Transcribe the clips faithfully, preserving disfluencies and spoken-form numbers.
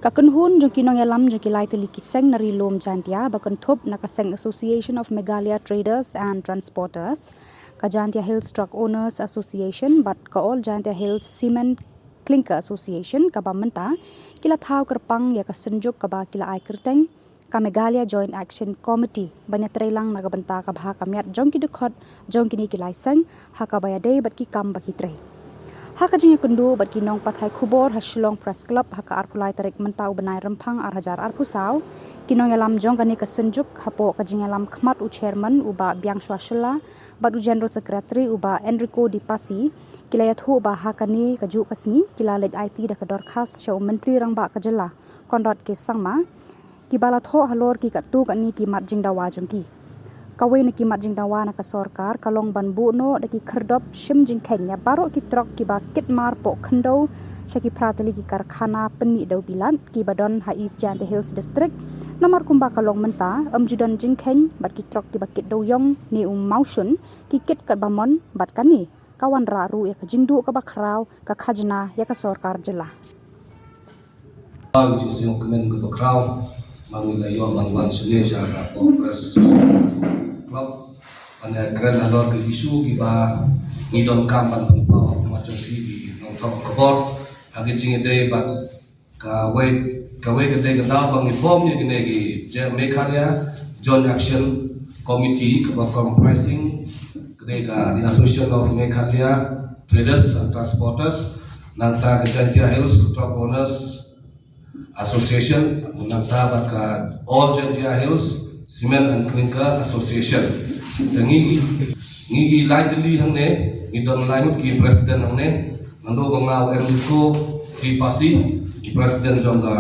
A kynhun jong ki nongïalam jong ki lai tylli ki seng na ri lum Jaintia ba kynthup na ka seng Association of Meghalaya Traders and Transporters, ka Jaintia Hills Truck Owners Association bad ka All Jaintia Hills Cement Clinker Association kaba mynta ki la thaw kyrpang ïa ka synjuk kaba ki la ai kyrteng ka Meghalaya Joint Action Committee ban ïatreilang na ka bynta ka bha ka miat jong ki dkhot jong kine ki lai seng ha kaba ïadei bad ki kam ba ki trei. Ha ka jingïakynduh bad ki nongpathai khubor ha Shillong Press Club ha ka arphew lai tarik mynta u bnai Rymphang ar hajar arphew saw, ki nongïalam jong kane ka synjuk hapoh ka jingïalam khmat u chairman u Bah Biangshwa Shylla bad u general secretary u Bah Enrico Di Pasi, ki la ïathuh ba ha kane ka juh ka sngi ki la leit aiti da ka dorkhas sha u Myntri Rangbah ka jylla Conrad K Sangma, kiba la thoh halor ki katto katne ki mat jingdawa jong ki. Kawei na ki mat jingdawa na ka sorkar ka long ban buh noh da ki khyrdop shim jingkheiñ ïa baroh ki trok kiba kit mar poh khyndew sha ki phra tylli ki karkhana pynmih dew bilat kiba don ha East Jaintia Hills District, namar kumba ka long mynta ym ju don jingkheiñ bad ki trok kiba kit dewiong ne u mawshun ki kit katba mon bad kane ka wanrah ruh ïa ka jingduh kaba khraw ka khajna ïa ka sorkar jylla. Ba ngi jingsngewkmen kaba khraw ba ngi la ïoh ban wan shane sha ka Press Club ban ïakren halor ki issue kiba ngi donkam ban pynpaw ha khmat jong phi ki nongthoh khubor ha ki jingïadei bad kawei kawei ka dei ka daw ba ngi form ïa kine ki Meghalaya Joint Action Committee kaba comprising ka dei ka the Association of Meghalaya Traders and Transporters, nangta ka Jaintia Hills Truck Owners Association, nangta bad ka All Jaintia Hills Cement and Clinker Association. Te ngi ngi ki lai tylli hangne, ngi don lai ngut ki president hangne, nangta ba nga u Enrico Di Pasi, president jong ka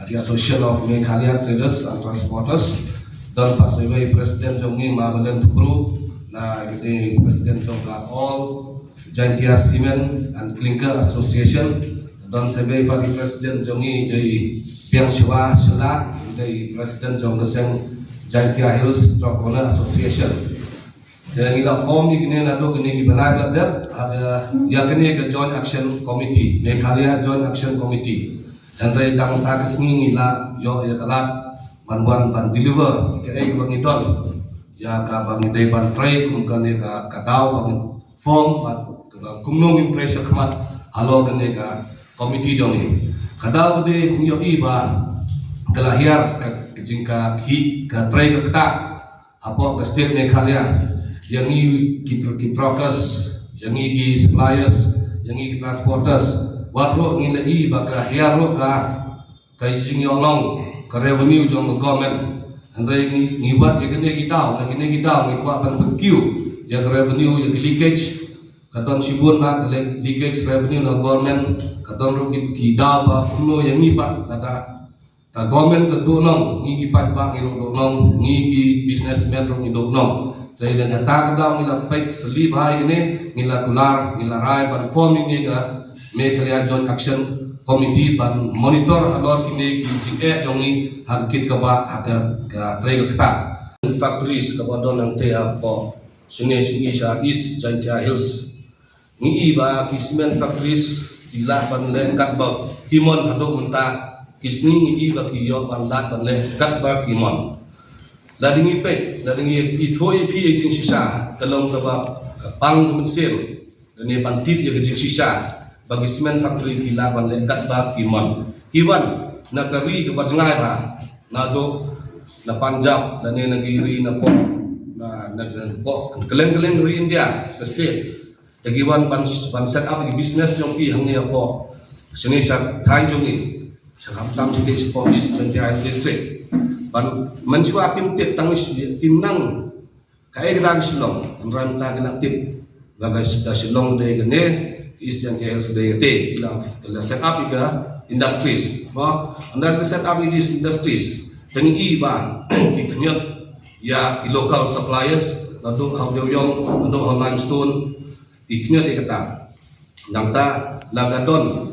the Association of Meghalaya Traders and Transporters, don pat sa iwei president jong ngi ma Belen Thubru, na ka dei president jong ka All Jaintia Cement and Clinker Association, don sa iwei pat ki president jong ngi dei Biangshwa Shylla, dei president jong ka seng Jaintia Hills Truck Owner Association. Te ngi la form ïa kine naduh kine ki bnai ba la dep, ïa kine ka Joint Action Committee, Meghalaya Joint Action Committee. Hynrei tang ta ka sngi ngi la ïoh ïa ka lad ban wan ban deliver kaei kaba ngi don ïa kaba ngi dei ban trei kum kane ka daw ba ngi form bad kumno ngin trei shakhmat halor kane ka committee jong ngi. Ka daw ka dei ngi ïohi ba ka la hiar ka jingkit ka trei ka ktah hapoh ka state Meghalaya, ïa ngi ki truckers, ïa ngi ki suppliers, ïa ngi ki transporters, wat ruh ngi la i ba ka hiar ruh ka ka jingïohnong ka revenue jong ka government. Hynrei ngi wad ïa kine ki daw, na kine ki daw ngi kwah ban pynkiew ïa ka revenue, ïa ka leakage. Ka don shibun na ka leakage revenue na government, ka don ruh ki daw ba kumno ïa ngi pat lada ka government ka duh nong, ngi ki paidbah ngi ruh duh nong, ngi ki businessman ruh ngi duh nong. Te ïa kata ka daw ngi la peit sli bha ïa kine, ngi la kular, ngi la rai ban form ïa kine ka Meghalaya Joint Action Committee ban monitor halor kine ki jingeh jong ngi ha ka kit kaba ha ka trei ka ktah. Factories kaba don hangtei hapoh shane sha East Jaintia Hills. Ngi i ba ki cement factories ki lah ban leh katba ki mon haduh mynta ki sngi ngi i ba ki ïoh ban lad ban leh katba ki mon. Lada ngi peit, lada ngi ithuh ïa phi ïa ka jingshisha, ka long kaba ka pang ka mynsiem, lane ban tip ïa ka jingshisha ba ki cement factory ki lah ban leh katba ki mon. Ki wan na ka ri kaba jngai bha, naduh na Punjab lane na ki ri na pok na na pok kylleng kylleng ri India ka state. Te ki wan ban ban set up ki business jong ki hangne hapoh shane sha thaiñ jong ngi, sha khamtam sha dei shapoh East Jaintia Hills District. Ban mynshuwa kim tip tang kim nang kaei ka dang Shillong, hynrei mynta ki la tip ba ka Shillong dei kane, East Jaintia Hills dei kate, ki la set up ïa ka industries. Ba ynda ki set up ïa ki industries, te ngi i ba ki khñiot ïa ki local suppliers, naduh ha u dewiong, naduh ha u limestone, ki khñiot ïa kata. Nangta la ka don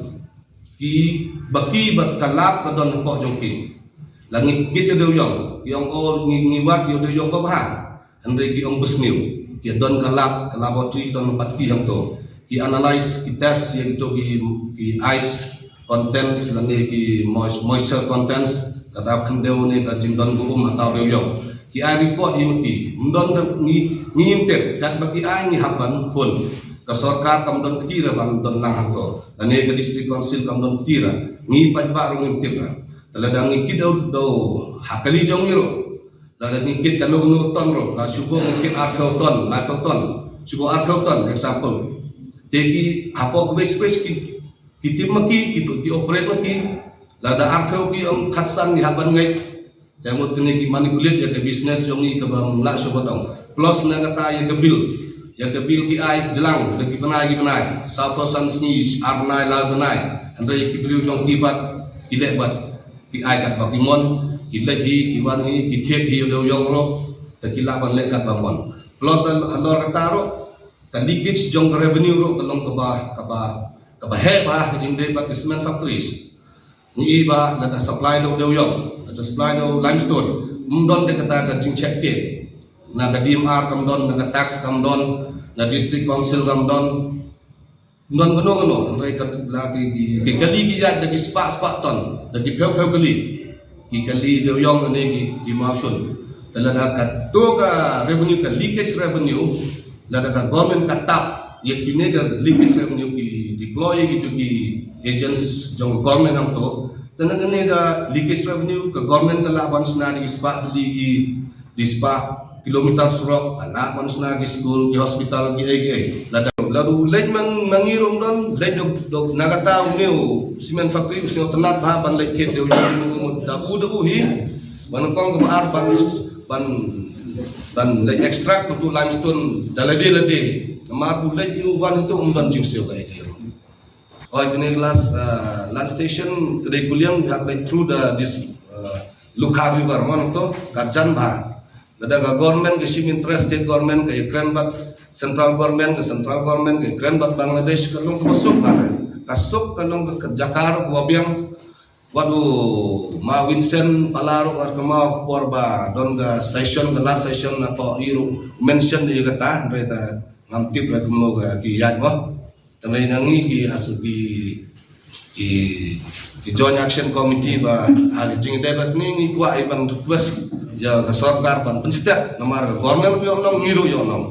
ki ba ki ba ka lap ka don hapoh jong ki. La ngi kit ïa u dewiong, ki ong o ngi ngi wad ïa u dewiong ba bha. Hynrei ki ong ba sniew. Ki don ka lab, ka laboratory don pat ki hangto. Ki analyse, ki test ïa kito ki ki ice contents lane ki mois-, moisture contents, kata khyndew ne ka jingdon ka um ha taw dewiong. Ki ai report hi ma ki, ym don da ngi, ngi ym tip, katba ki ai ngi hap ban hun. Ka sorkar kam don kti re ban don lang hangto. Lane ka district council kam don kti re. Ngi paidbah ruh ngim tip re. Te lada ngi kit dew dew ha kali jong ngi ruh. Lada ngi kit kano kano ton ruh, la shuh ngi kit arphew ton, laiphew ton. Shuh arphew ton, example. Te ki hapoh ka waste space ki, ki tip ma ki, ki, ki operate ma ki. Lada arphew ki ong khatsan ngi hap ban ngeit. Te mut kine ki manipulate ïa ka business jong ngi kaba ym lah shuh ba tong. Plus na kata ïa ka bill. Ïa ka bill ki ai jlang da ki bnai ki bnai. Sawphew san sngi, ar bnai, laiphew bnai. Hynrei ki briew jong ki pat ki leh bad ki ai katba ki mon, ki leit hi, ki wan hi, ki thied hi, dewiong ruh, te ki lah ban leh katba mon. Plus hal-, halor kata ruh, ka leakage jong ka revenue ruh ka long kaba, kaba, kaba heh bha ha ka jingdei bad ka cement factories. Ngi i ba lada supply da u dewiong, lada supply da u limestone, ym don de kata ka jingcheck te. Na ka D M R kam don, na ka tax kam don, na district council kam don. Ym don kano kano, hynrei ka la ki, ki, ki kali ki ïaid da ki spah spah ton, da ki phew phew kali. Ki kali dewiong ne ki, ki mawshun. Te lada kato ka revenue, ka leakage revenue, lada ka government ka tap ïa kine ka leakage revenue, ki deploy ïa kitu ki agents jong government hangto. Te na kane ka leakage revenue ka government ka lah ban shna da ki spah tylli ki, ki spah kilometer surok, ka lah ban shna ki school, ki hospital, ki ei ki ei. Lada, lada u leit ma ngi ruh ym don, leit dok, dok na kata une u cement factory u sngewtynnat bha ban leit thied dewiong, da u, da u hi. Ban kong kaba ar ban, ban, ban leit extract utu limestone da lade lade. Namar u leit u wan utu ym don jingsiew kaei kaei ruh. Oi, kane last, uh, land station, ka dei Kuliang, we have, like, through the, this, uh, Lukha River, mon to, ka jan bha. Lada ka government ka shim interest, state government ka ïakren bad central government, ka central government ka ïakren bad Bangladesh, ka long kaba suk bha. Ka suk, ka long ka jaka ruh kaba biang. Wat u Ma Vincent Pala ruh ngat kynmaw ka por ba don ka session, ka last session na to i ruh mention ïa kata, hynrei te ngam tip re kumno ka ki ïaid mo. Te lei na ngi ki asu ki, ki, ki Joint Action Committee ba ha ki jingdei bad ngi, ngi kwah i ban request ïa ka sorkar ban pynstep namar ka government ruh ïoh nong, ngi ruh ïoh nong.